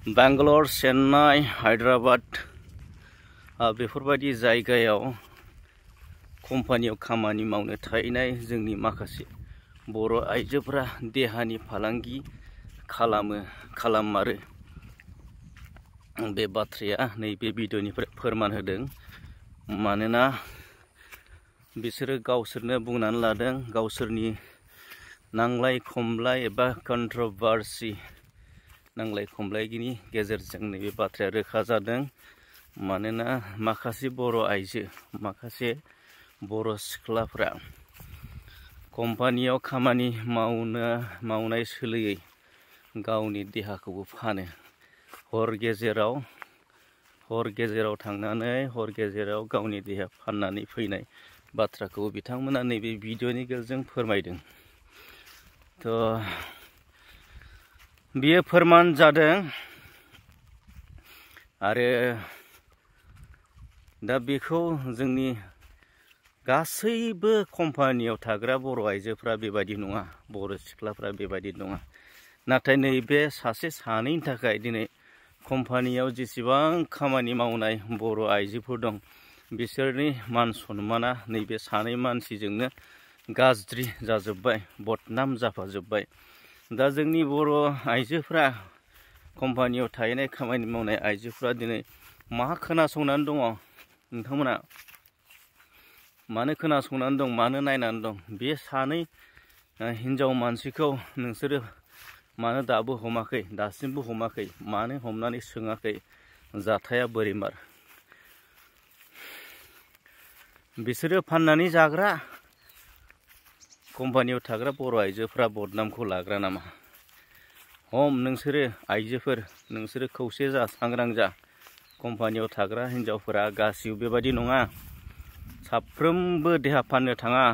बेंगलर, चेन्नाई, हायद्राबाद बेफोरबायदि जायगायाव कम्पानियाव खामानि मावनो थाहैनाय जोंनि माखासे बर' आइजोफोरा देहानि फालांगि खालामारो। बे बाथ्राया नैबे भिडिअनिफ्राय फोरमान होदों। मानोना बिसोरो गावसोरनो बुंनानै लादों, गावसोरनि नांलाय खमलाय एबा कन्ट्रभार्सि नांलाय खमलायनि गेजेरजों नैबे बाथ्राया रोखा जादों। मानोना माखासे बर' आइजो, माखासे बर' सिख्लाफ्रा कम्पानियाव खामानि मावनाय सोलोयै गावनि देहाखौबो फानो। हर गेजेराव थांनानै हर गेजेराव गावनि देहा फाननानै फैनाय बाथ्राखौ बिथांमोना नैबे भिडिअनि गेजेरजों फोरमायदों। बियो फोरमान जादों। आरो दा बेखौ जोंनि गासैबो कम्पानियाव थाग्रा बर' आइजोफ्रा बेबायदि नङा, बर' सिख्लाफ्रा बेबायदि नङा। नाथाय नैबे सासे सानैनि थाखाय दिनै कम्पानियाव जेसेबां खामानि मावनाय बर' आइजोफोर दं, बिसोरनि मान सन्माना नैबे सानै मानसिजोंनो गाज्रि जाजोब्बाय, बदनाम जाफाजोब्बाय। दा जोंनि बर' आइजोफ्रा, कम्पानियाव थाहैनाय खामानि मावनाय आइजोफ्रा दिनै मा खोनासंनानै दङ? नोंथांमोना मानो खोनासंनानै दं, मानो नायनानै दं? बे सानै हिन्जाव मानसिखौ नोंसोरो मानो दाबो हमाखै, दासिमबो हमाखै? मानो हमनानै सोङाखै? जाथाया बोरैमार? बिसोरो फाननानै जाग्रा, कम्पानियाव थाग्रा बर' आइजोफ्रा बदनामखौ लाग्रा नामा? नोंसोरो आइजोफोर, नोंसोरो खौसे जा, सांग्रां जा। कम्पानियाव थाग्रा हिन्जावफोरा गासिबो बेबायदि नङा। साफ्रोमबो देहा फाननो थाङा।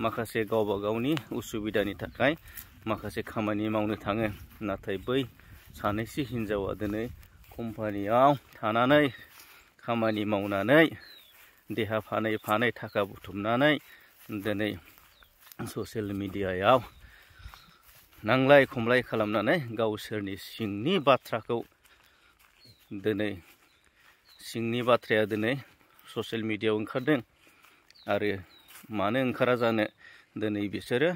माखासे गावबा गावनि उसुबिदानि थाखाय माखासे खामानि मावनो थाङो। नाथाय बै सानैसो हिन्जावा दिनै कम्पानियाव थानानै खामानि मावनानै देहा फानै थाखा बुथुमनानै दिनै ससियेल मिडियायाव नांलाय खमलाय खालामनानै गावसोरनि सिंनि बाथ्राया दिनै ससियेल मिडियायाव ओंखारदों। आरो मानो ओंखारा जानो, दिनै बिसोरो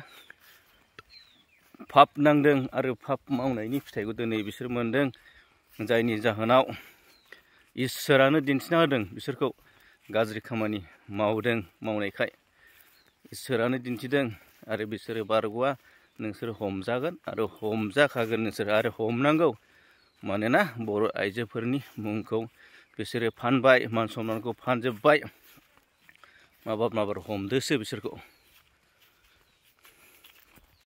पाप नांदों आरो पाप मावनायनि फिथाइखौ दिनै बिसोर मोनदों। जायनि जाहोनाव इसोरानो दिन्थिना होदों बिसोरखौ गाज्रि खामानि मावनायखाय इसोरानो दिन्थिदों। आरो बिसोरो बारग'आ। नोंसोर हमजागोन आरो हमजाखागोन नोंसोर, आरो हमनांगौ। मानोना बर' आइजोफोरनि मुंखौ बिसोरो फानबाय, मान सन्मानखौ फानजोब्बाय। माबार हमदोसो बिसोरखौ।